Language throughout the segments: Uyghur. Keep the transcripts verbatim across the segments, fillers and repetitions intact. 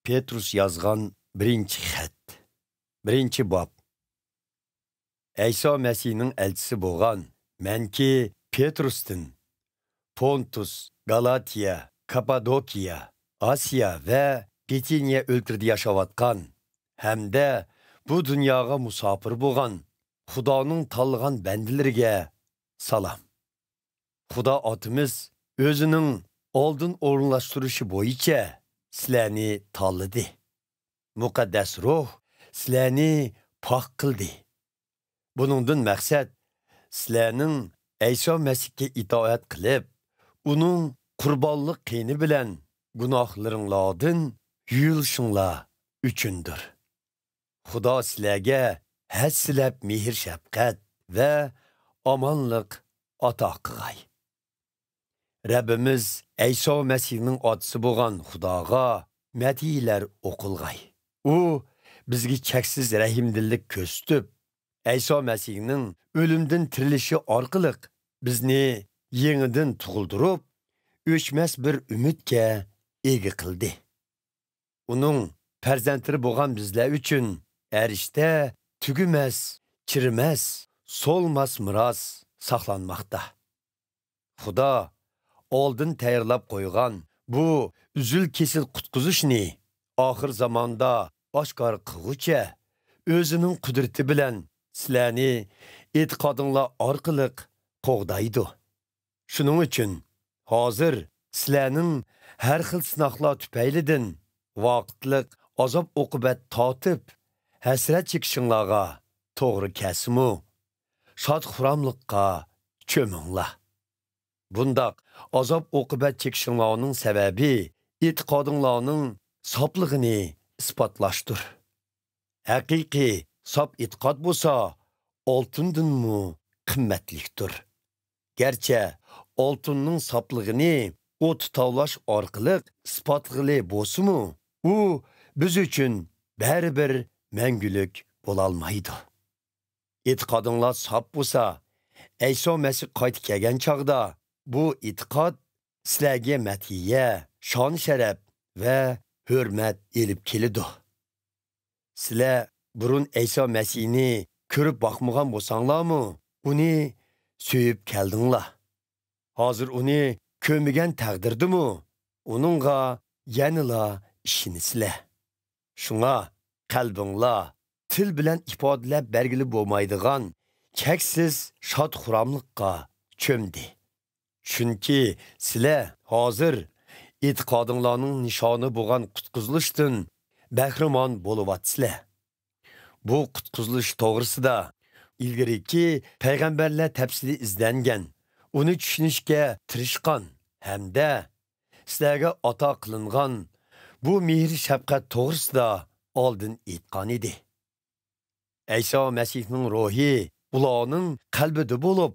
پېترۇس يازغان بىرىنچى خەت. بىرىنچى باب. ئەيسا مەسىھنىڭ ئەلچىسى بولغان مەنكى پېترۇستىن، پونتۇس، گالاتىيە، كاپپادوكىيە، ئاسىيا ۋە بىتىنىيە ئۆلكىلىرىدە ياشاۋاتقان ھەمدە بۇ دۇنياغا مۇساپىر بولغان خۇدانىڭ تاللىغان بەندىلىرىگە سالام. خۇدا ئاتىمىز ئۆزىنىڭ ئالدىن ئورۇنلاشتۇرۇشى بويىچە سىلەرنى تاللىدى. مۇقەددەس روھ سىلەرنى پاك قىلدى. بۇنىڭدىن مەقسەت، سىلەرنىڭ ئەيسا مەسىھكە ئىتائەت قىلىپ، ئۇنىڭ قۇربانلىق قېنى بىلەن گۇناھلىرىڭلاردىن يۇيۇلۇشۇڭلار ئۈچۈندۇر. خۇدا سىلەرگە ھەسسىلەپ مېھىر-شەپقەت ۋە ئامانلىق ئاتا قىلغاي. رەببىمىز ئەيسا مەسىھنىڭ ئاتىسى بولغان خۇداغا مەدھىيەلەر ئوقۇلغاي. ئۇ بىزگە چەكسىز رەھىمدىللىك كۆرسىتىپ، ئەيسا مەسىھنىڭ ئۆلۈمدىن تىرىلىشى ئارقىلىق بىزنى يېڭىدىن تۇغۇلدۇرۇپ، ئۆچمەس بىر ئۈمىدكە ئىگە قىلدى. ئۇنىڭ پەرزەنتلىرى بولغان بىزلەر ئۈچۈن ئەرشتە تۈگىمەس، چىرىمەس، سولماس مىراس ساقلانماقتا. خۇدا ئالدىن تەييارلاپ قويغان بۇ ئۈزۈل-كېسىل قۇتقۇزۇشنى ئاخىر زاماندا ئاشكارا قىلغۇچە، ئۆزىنىڭ قۇدرىتى بىلەن سىلەرنى ئېتىقادىڭلار ئارقىلىق قوغدايدۇ. شۇنىڭ ئۈچۈن ھازىر سىلەرنىڭ ھەر خىل سىناقلار تۈپەيلىدىن ۋاقىتلىق ئازاب-ئوقۇبەت تارتىپ، ھەسرەت چېكىشىڭلارغا توغرا كەلسىمۇ، شاد-خۇراملىققا چۆمۈڭلار. بۇنداق ئازاب-ئوقۇبەت چېكىشىڭلارنىڭ سەۋەبى ئېتىقادىڭلارنىڭ ساپلىقىنى ئىسپاتلاشتۇر. ھەقىقىي ساپ ئېتىقاد بولسا ئالتۇندىنمۇ قىممەتلىكتۇر. گەرچە ئالتۇننىڭ ساپلىقىنى ئوتتا تاۋلاش ئارقىلىق ئىسپاتلىغىلى بولسىمۇ، ئۇ بىز ئۈچۈن بەرىبىر مەڭگۈلۈك بولالمايدۇ. ئېتىقادىڭلار ساپ بولسا، ئەيسا مەسىھ قايتا كەلگەن چاغدا بۇ ئېتىقاد سىلەرگە مەدھىيە، شان-شەرەپ ۋە ھۆرمەت ئېلىپ كېلىدۇ. سىلەر بۇرۇن ئەيسا مەسىھنى كۆرۈپ باقمىغان بولساڭلارمۇ، ئۇنى سۆيۈپ كەلدىڭلار. ھازىر ئۇنى كۆرمىگەن تەقدىردىمۇ، ئۇنىڭغا يەنىلا ئىشىنىسىلەر. شۇڭا قەلبىڭلار تىل بىلەن ئىپادىلەپ بەرگىلى بولمايدىغان چەكسىز شاد-خۇراملىققا چۆمدى. چۈنكى سىلەر ھازىر ئېتىقادىڭلارنىڭ نىشانى بولغان قۇتقۇزۇلۇشتىن بەھرىمەن بولۇۋاتىسىلەر. بۇ قۇتقۇزۇلۇش توغرىسىدا ئىلگىرىكى پەيغەمبەرلەر تەپسىلىي ئىزدەنگەن، ئۇنى چۈشىنىشكە تىرىشقان ھەمدە سىلەرگە ئاتا قىلىنغان بۇ مېھىر-شەپقەت توغرىسىدا ئالدىن ئېيتقانىدى. ئەيسا مەسىھنىڭ روھى ئۇلارنىڭ قەلبىدە بولۇپ،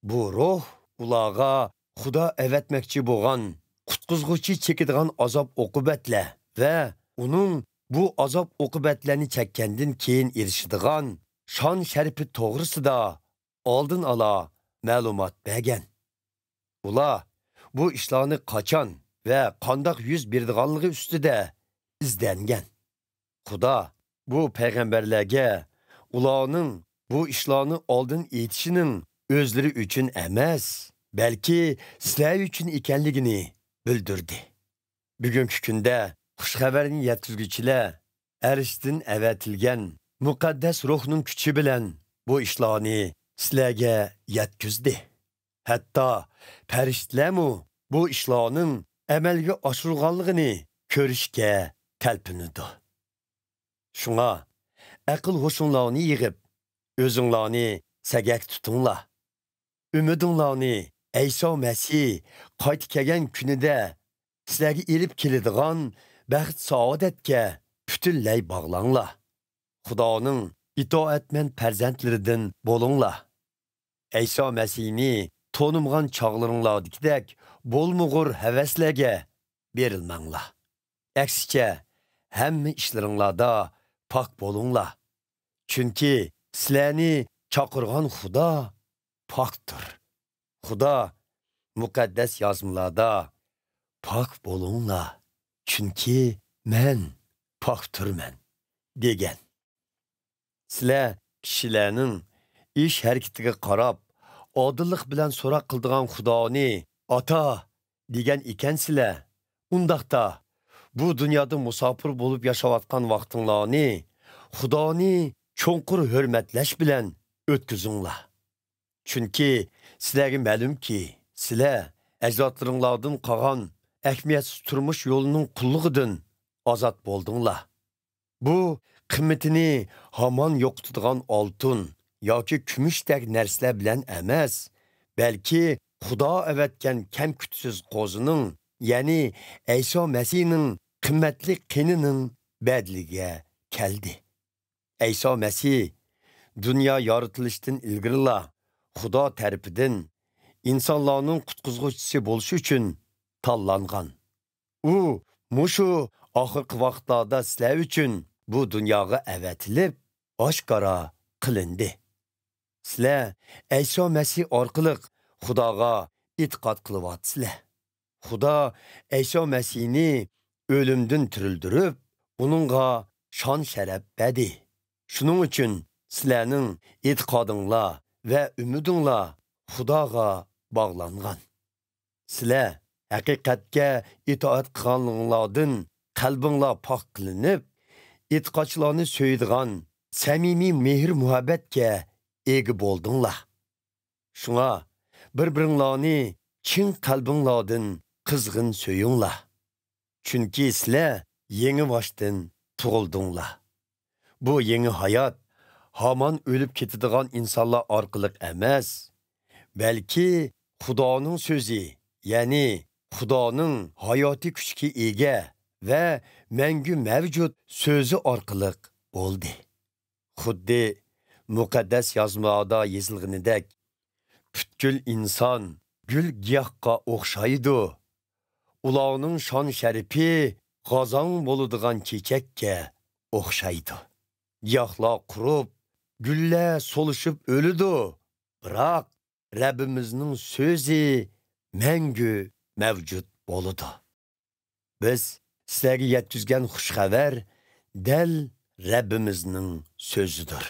بۇ روھ ئۇلارغا خۇدا ئەۋەتمەكچى بولغان قۇتقۇزغۇچى چېكىدىغان ئازاب-ئوقۇبەتلەر ۋە ئۇنىڭ بۇ ئازاب-ئوقۇبەتلەرنى چەككەندىن كېيىن ئېرىشىدىغان شان-شەرىپى توغرىسىدا ئالدىن ئالا مەلۇمات بەرگەن. ئۇلار بۇ ئىشلارنى قاچان ۋە قانداق يۈز بېرىدىغانلىقى ئۈستىدە ئىزدەنگەن. خۇدا بۇ پەيغەمبەرلەرگە ئۇلارنىڭ بۇ ئىشلارنى ئالدىن ئېيتىشىنىڭ ئۆزلىرى ئۈچۈن ئەمەس، بەلكى سىلەر ئۈچۈن ئىكەنلىكىنى بىلدۈردى. بۈگۈنكى كۈندە خۇش خەۋەرنى يەتكۈزگۈچىلەر ئەرشتىن ئەۋەتىلگەن مۇقەددەس روھنىڭ كۈچى بىلەن بۇ ئىشلارنى سىلەرگە يەتكۈزدى. ھەتتا پەرىشتىلەرمۇ بۇ ئىشلارنىڭ ئەمەلگە ئاشۇرۇلغانلىقىنى كۆرۈشكە تەلپۈنىدۇ. شۇڭا ئەقىل-ھوشۇڭلارنى يىغىپ، ئۆزۈڭلارنى سەگەك تۇتۇڭلار. ئۈمىدىڭلارنى ئەيسا مەسىھ قايتا كەلگەن كۈنىدە سىلەرگە ئېلىپ كېلىدىغان بەخت-سائادەتكە پۈتۈنلەي باغلاڭلار. خۇدانىڭ ئىتائەتمەن پەرزەنتلىرىدىن بولۇڭلار. ئەيسا مەسىھنى تونۇمىغان چاغلىرىڭلاردىكىدەك بولمىغۇر ھەۋەسلەرگە بېرىلمەڭلار. ئەكسىچە، ھەممە ئىشلىرىڭلاردا پاك بولۇڭلار. چۈنكى سىلەرنى چاقىرغان خۇدا پاكتۇر. خۇدا مۇقەددەس يازمىلاردا، «پاك بولۇڭلار، چۈنكى مەن پاك تۇرىمەن» دېگەن. سىلەر كىشىلەرنىڭ ئىش ھەرىكىتىگە قاراپ، ئادىللىق بىلەن سوراق قىلىدىغان خۇدانى «ئاتا» دېگەن ئىكەنسىلەر، ئۇنداقتا بۇ دۇنيادا مۇساپىر بولۇپ ياشاۋاتقان ۋاقتىڭلارنى خۇدانى چوڭقۇر ھۆرمەتلەش بىلەن ئۆتكۈزۈڭلار. چۈنكى سىلەرگە مەلۇمكى، سىلەر ئەجدادلىرىڭلاردىن قالغان ئەھمىيەتسىز تۇرمۇش يولىنىڭ قۇللۇقىدىن ئازاد بولدۇڭلار. بۇ قىممىتىنى ھامان يوقىتىدىغان ئالتۇن ياكى كۈمۈشتەك نەرسىلەر بىلەن ئەمەس، بەلكى خۇدا ئەۋەتكەن كەمكۈتسىز قوزىنىڭ، يەنى ئەيسا مەسىھنىڭ قىممەتلىك قېنىنىڭ بەدىلىگە كەلدى. ئەيسا مەسىھ دۇنيا يارىتىلىشتىن ئىلگىرىلا خۇدا تەرىپىدىن ئىنسانلارنىڭ قۇتقۇزغۇچىسى بولۇش ئۈچۈن تاللانغان. ئۇ مۇشۇ ئاخىرقى ۋاقىتلاردا سىلەر ئۈچۈن بۇ دۇنياغا ئەۋەتىلىپ، ئاشكارا قىلىندى. سىلەر ئەيسا مەسىھ ئارقىلىق خۇداغا ئېتىقاد قىلىۋاتىسىلەر. خۇدا ئەيسا مەسىھنى ئۆلۈمدىن تىرىلدۈرۈپ، ئۇنىڭغا شان-شەرەپ بەردى. شۇنىڭ ئۈچۈن سىلەرنىڭ ئېتىقادىڭلار ۋە ئۈمىدىڭلار خۇداغا باغلانغان. سىلەر ھەقىقەتكە ئىتائەت قىلغانلىقىڭلاردىن قەلبىڭلار پاك قىلىنىپ، ئېتىقادچىلارنى سۆيىدىغان سەمىمىي مېھىر-مۇھەببەتكە ئىگە بولدۇڭلار. شۇڭا بىر-بىرىڭلارنى چىن قەلبىڭلاردىن قىزغىن سۆيۈڭلار. چۈنكى سىلەر يېڭىباشتىن تۇغۇلدۇڭلار. بۇ يېڭى ھايات ھامان ئۆلۈپ كېتىدىغان ئىنسانلار ئارقىلىق ئەمەس، بەلكى خۇدانىڭ سۆزى، يەنى خۇدانىڭ ھاياتىي كۈچكە ئىگە ۋە مەڭگۈ مەۋجۇت سۆزى ئارقىلىق بولدى. خۇددى مۇقەددەس يازمىلاردا يېزىلغىنىدەك، پۈتكۈل ئىنسان گۈل گىياھقا ئوخشايدۇ. ئۇلارنىڭ شان-شەرىپى غازاڭ بولىدىغان چېچەككە ئوخشايدۇ. گىياھلار قۇرۇپ، گۈللەر سولۇشۇپ ئۆلىدۇ، بىراق رەببىمىزنىڭ سۆزى مەڭگۈ مەۋجۇت بولىدۇ. بىز سىلەرگە يەتكۈزگەن خۇش خەۋەر دەل رەببىمىزنىڭ سۆزىدۇر.